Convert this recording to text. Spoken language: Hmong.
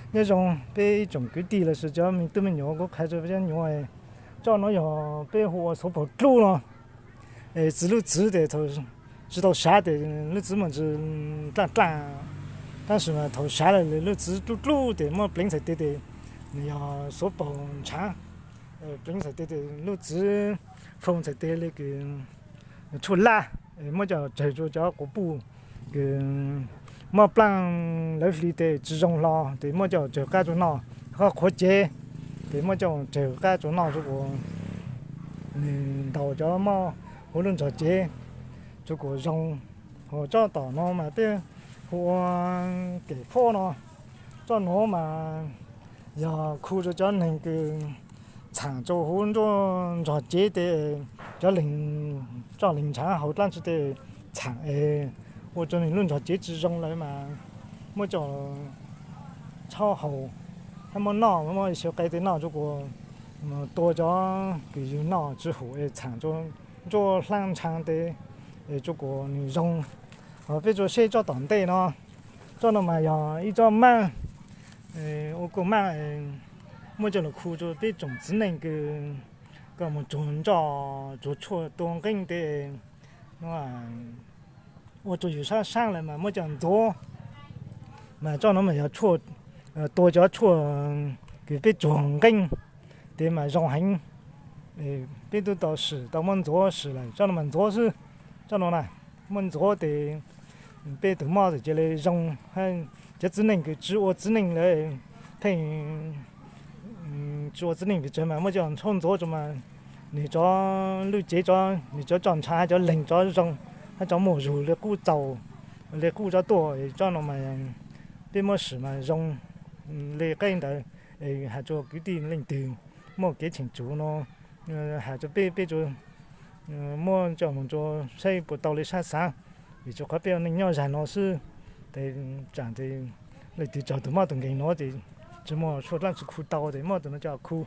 Nyob zoo peb ib tsoom kwv tij los sis cov me tub me nyuam, kuv qha rau peb cov nyuam, tsob no yog peb hu ua xuav paug dluj no. Es txiv lub txiv tes thaum tsis tau sav tes lub txiv mas tsis dlaaj dlaaj, tab sis mas thaum sav lawm lub txiv dluj dluj tes muab pleev txhais tes tes nws yog xuav paug ntshaav. Pleev txhais tes tes lub txiv foo txhais tes li kws tshuaj laj, muab coj tsawg rua cov quas puj kws mob plaaj lawv hli tes tsis zoo hlo tes muab coj tsawg qab rua noj, qhov qhuav cev tes muab coj tsawg qab rua noj rua kuas nws ntaus cov mob huv lub ntsog cev rua kuas zoo. Ho tsob tom no mas peb hu ua kem phoj no. Tsob nuav mas yog khu rua cov neeg kws txhaam rua huv nruab nrog cev tes cov leeg, tsob leeg ntshaav hauv dlaab tsi tes txhaam es ua rua nws lub nrog cev tsi zoo lawm mas muab coj txhob haus, hab muab noj, muab ib xyoo qe tes noj rua kuas tua cov kws yug noj tsi hum es txhaam rua nruab hlaab ntshaav tes es rua kuas nws zoo. Ho peb rua seb tsob tom ntej no, tsob no mas yog ib tsob maaj, ua kuj maaj, muab coj lug khu rua peb tsoom txiv neej kws koj moog tsuag nroj tsuag tshuaj tua nqeeb tes ua rua yug sab saab lawm mas muab coj ntxuav. Mas tsob no mas yog tshuaj, tua cov tshuaj kws peb tsuag nqeeb tes mas zoo heev. Peb tub tau swm tau muab ntxuav swm lawm, tsob no mas ntxuav xwb. Tsob no na, muab ntxuav tes peb tug mob txawm cia li zoo. Cov txiv neej kws tsi ua txiv neej lawm, pheej tsi ua txiv neej pes tsawg mas muab coj txhob ntxuav rua mas nws cov lub cev, nws cov tsob ntshaav hab cov leeg cov zoo, hab cov muaj zug li qub txaus, li qub tsob tuaj. Tsob no mas peb muab swm mas zoo li qeb ntawd. Has rua kwv tij leej twg muaj kev cheem tsum no, has rua peb, peb muab coj moog rua saib puas tau li sab xaav. Vim rua qhov peb ua neej nyob zag no xwb, tes tsaam tes leej twg tsaug tug mob tug nkeeg no tes tsi muaj tshuaj dlaab tsi khu tau tes muab tug no coj khu.